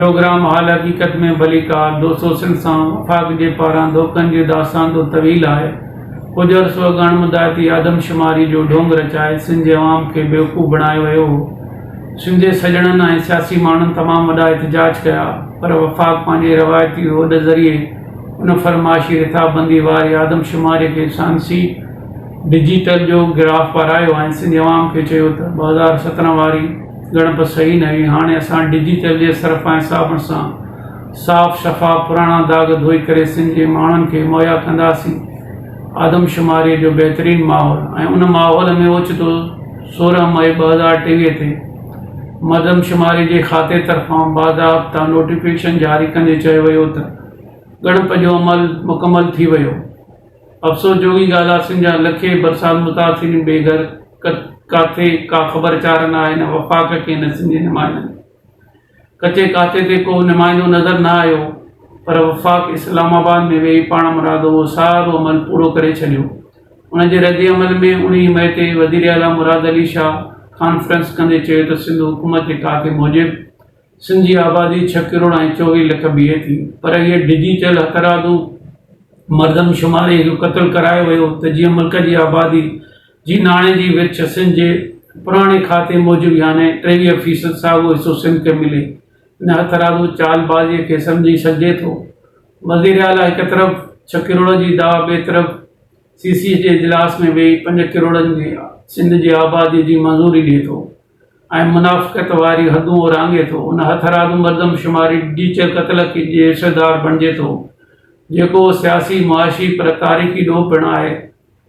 Programme حال حقيقت ۾ ڀليڪار دوستو سنڌ سان وفاق جي پاران ڌوڪن جي داستان تو طويل آهي. ڪجهه عرصو اڳ اڻ مدائتي آدمشماري جو ڍونگ رچائي سنڌ جي عوام کي بيوقوف بڻايو ويو هو. سنڌ جي سڄڻن ۽ سياسي ماڻهن تمام وڏا احتجاج ڪيا پر وفاق پنهنجي روايتي هوڏ ذريعي ان فرمائشي رٿابندي واري آدمشماري کي سائنسي ڊجيٽل جو گراف پارايو ۽ سنڌي عوام کي چيو ته 2017 واري ڳڻپ صحيح نه هئي هاڻي اسان ڊجيٽل جي صرف ۽ صابڻ سان صاف شفاف پراڻا داغ ڌوئي ڪري سنڌ جي ماڻهن کي مهيا ڪنداسين آدمشماري جو بهترين ماحول ۽ ان ماحول ۾ اوچتو 16 مئي 2023 تي مردمشماري جي کاتي طرفان باضابطا نوٽيفڪيشن جاري ڪندي چيو ويو ته ڳڻپ جو عمل مڪمل ٿي ويو. افسوس جوڳي ڳالهه آ سنڌ جا لکين برسات متاثرين بي گهر ڪاٿي ڪا خبر چار نه آهي نه وفاق کي نه سنڌي نمائندن ڪچي ڪاٿي تي ڪو نمائندو نظر نه آيو پر وفاق اسلام آباد ۾ ويهي پاڻمرادو اهو سارو عمل پورو ڪري ڇڏيو ان جي رد عمل ۾ 19 مئي تي وزيراعليٰ مراد علي شاهه ڪانفرنس ڪندي چيو ته سنڌ حڪومت جي کاتي موجب سنڌ جي آبادي ڇهه ڪروڙ ۽ 24 لک بيهي ٿي پر هيء ڊجيٽل هٿرادو مردم شماري هڪ قتل ڪرايو ويو ته جيئن ملڪ جي آبادي جي ناڻي جي ورڇ سنڌ جي پراڻي کاتي موجب يعني 23 فيصد ساڳو حصو سنڌ کي ملي. ان هٿرادو چال بازيء کي سمجهي سگهجي ٿو. وزيراعليٰ هڪ طرف ڇهه ڪروڙ جي دعويٰ ٻئي طرف سي سي جي اجلاس ۾ ويهي پنج ڪروڙن جي سنڌ جي آبادي جي منظوري ڏئي ٿو. ۽ منافقت واري حدون اورانگهي ٿو. ان هٿرادو مردم شماري ڊيچر قتل جي حصيدار بڻجي ٿو، جيڪو سياسي، معاشي پر تاريخي ڏوهه پڻ آهي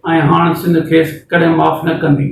۽ هاڻ سنڌ کيس ڪڏهن معاف نه ڪندي.